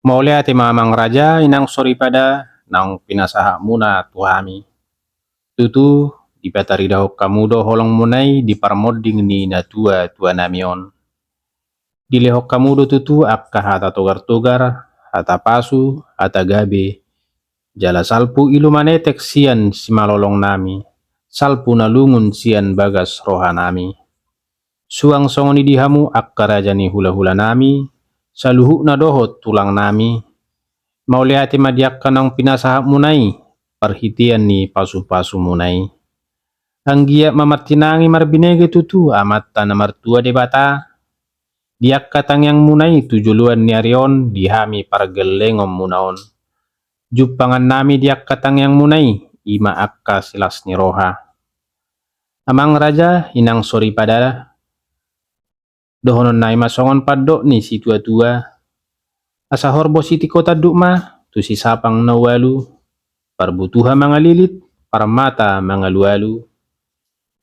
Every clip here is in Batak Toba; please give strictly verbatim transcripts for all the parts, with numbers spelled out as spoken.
Mauliate ma amang raja, inang soripada, naung pinasahatmuna tu hami. Tutu, dipataridahon hamu do holongmuna i di parmonding ni natuatuanami on. Dilehon hamu do tutu angka hata togar-togar, hata pasu, hata gabe, jala salpu ilu manetek sian simalolongnami, salpu na lungun sian bagas rohanami. Suang songon i di hamu angka raja ni hulahulanami, saluhutna dohot tulangnami. Mauliate ma di angka naung pinasahatmuna i, parhitean ni pasupasumuna i. Anggiat ma martinangi marbinege tutu Amanta na martua Debata, di angka tangiangmuna i tu joloan ni ari on di hami pargellengonmuna on. Jumpangannami di angka tangiangmuna i, i ma angka silas ni roha. Amang raja, inang soripada, dohononnami ma songon pandok ni situatua: Asa horbo sitingko tanduk ma, tu sisapang na ualu, parbutuha mangalilit, parmata mangalualu.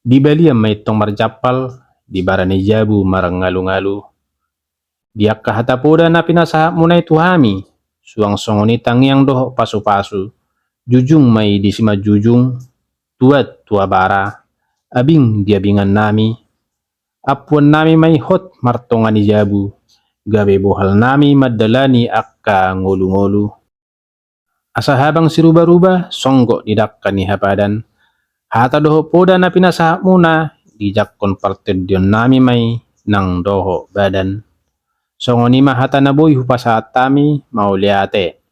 Di balian ma intong marjampal, di bara ni jabu marngalungalu. Di angka hata poda na pinasahatmuna i tu hami, suang songon i tangiang dohot pasupasu, jujung ma i di simanjujung, tuat tu abara, abing di abingannami. Ampuannami ma i hot martonga ni jabu, gabe bohalnami mandalani angka ngolungolu. Asa habang sirubaruba songgop di dangka ni hapadan, hata dohot poda na pinasahatmuna dijangkon partondionnami ma i nang dohot badan. Songon i ma hata na boi hupasahat hami, mauliate.